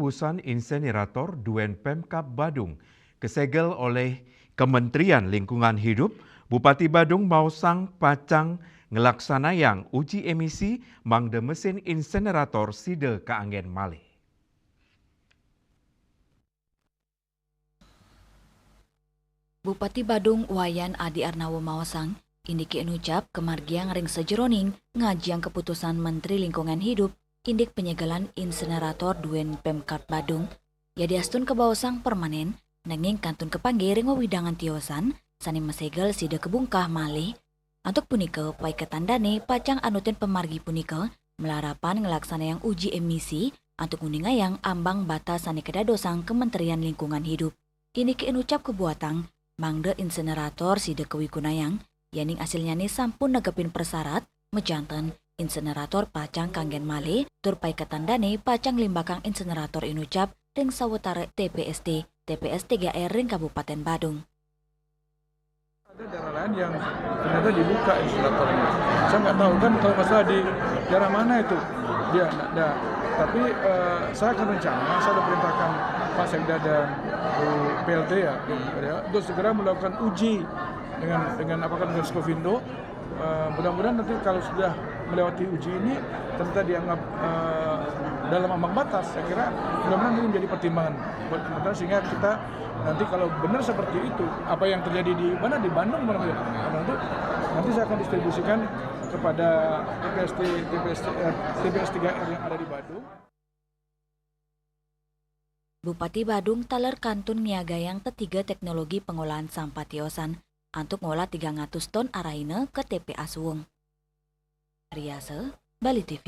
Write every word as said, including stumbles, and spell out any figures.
Usan insenerator duen Pemkab Badung kesegel oleh Kementerian Lingkungan Hidup, Bupati Badung maosang pacang ngelaksanayang uji emisi mangda mesin insenerator sida kaanggen malih. Bupati Badung Wayan Adi Arnawa maosang, indike inucap kamargiang ring sajeroning ngajiang keputusan Menteri Lingkungan Hidup indik penyegelan insenerator duen Pemkab Badung. Yadiastun kabaosang permanen, nanging kantun kapanggih ring wewidangan tiosan sane masegel sida kabungkah malih. Antuk punika, paiketan dane pacang anutin pamargi punika malarapan nglaksanayang uji emisi antuk nguningayang ambang batas sane kadadosang Kementerian Lingkungan Hidup. Indike inucap kabuatang mangda insenerator sida kawigunayang, yening asilnyane sampun negepin prasyarat, majanten insenerator pacang kanggen malih, tur paiketan dane pacang limbakang insenerator inucap ring sawetara T P S T, T P S tiga R ring Kabupaten Badung. Ada daerah lain yang ternyata dibuka inseneratornya. Saya nggak tahu kan kalau masalah di daerah mana itu. Dia nggak ada. Tapi eh, saya akan rencana, saya sudah perintahkan Pak Sekda dan Bu P L T ya, ya, untuk segera melakukan uji dengan dengan apa kan dengan Skovindo. Eh, mudah-mudahan nanti kalau sudah melewati uji ini ternyata dianggap eh, dalam ambang batas, saya kira mudah-mudahan ini menjadi pertimbangan buat pemerintah sehingga kita nanti kalau benar seperti itu, apa yang terjadi di mana, di Bandung mana ya, nanti nanti saya akan distribusikan kepada T P S T, T P S T, eh, T P S tiga R yang ada di Badung. Bupati Badung taler kantun ngiagayang tetiga teknologi pengolahan sampah tiosan antuk ngolah tiga ratus ton arahina ke T P A Suwung. Riasa, Bali T V.